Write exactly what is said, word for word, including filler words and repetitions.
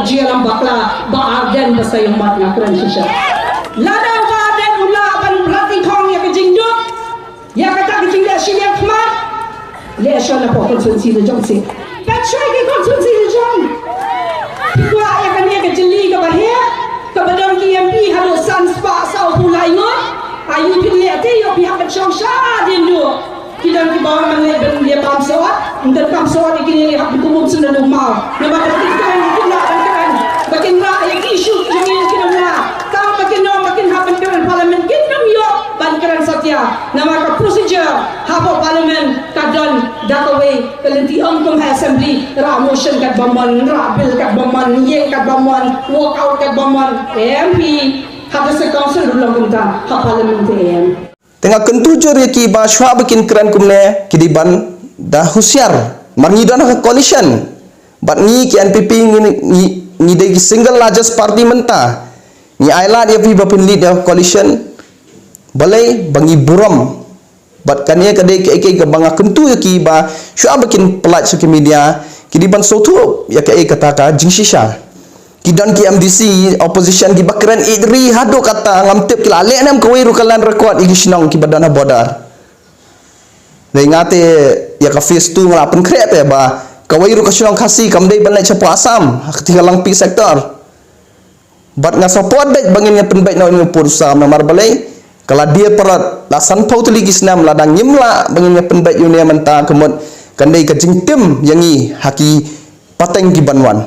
Jia lam bakla, Bah Ardent ba sa ïa mat nga kren shisha. Lada Bah Ardent u lah ban brat i khong ïa ka jingduk, ïa kata ka jingleh shiliang khmat, leh shwa na pdeng constituency la jong seh. Peit shwa ki constituency la jong. Phi kwah ïa kane ka jylli kaba heh, kaba don ki M P haduh san spah saw phew lai ngut. Aïu phin leh te, ïoh phi hap ban shong shadien duh. Ki don kiba wan ban leh ban leh bam sawat, ym donkam sawat ïa kine, leh hap ban kum um sendon u maw. Namar ba kin kren, kin lah ban kren, ba kin rah ïa ki issue jong ngi kin ym lah. Tang ba kin ong ba kin hap ban kren Parliament, kin ym ïoh ban kren satia. Namar ka procedure hapoh Parliament ka don da kawei ka lynti, ym kum ha Assembly, rah motion katba mon, rah bill katba mon, ïeng katba mon, walk out katba mon. M P ha District Council ruh long kumta, ha Parliament te em. Te nga kyntu jur ïa ki ba shwa ba kin kren kumne ki dei ban da husiar. Mar ngi don ha ka coalition. Bad ngi ki N P P ngi, ngi, ngi dei ki single largest party mynta. Ngi ailad ïa phi ba phin lead ïa ka coalition. Balei ba ngi burom. Bad kane ka dei kaei kaei kaba nga kyntu ïa ki ba shwa ba kin pynlait sha ki media. Ki dei ban sngewthuh ïa kaei kata ka jingshisha. Ki don ki M D C opposition kiba kren ïeit ri haduh katta, ngam tip ki la leh ne em kawei ruh ka land record ïa ki shnong kiba don ha border. Dei nga te ïa ka phase two nga la pynkhreh te ba kawei ruh ka shnong Khasi kam dei ban leit shapoh Assam, ha kti ka Langpih sector. Bad nga support beit ba ngin ïa pynbeit noh ïa une u pud u sam, namar balei ka la die paralok la sanphew tylli ki snem, lada ngim lah ba ngin ïa pynbeit ïa une mynta ka mut kan dei ka jingtim ïa ngi ha ki pateng ki ban wan.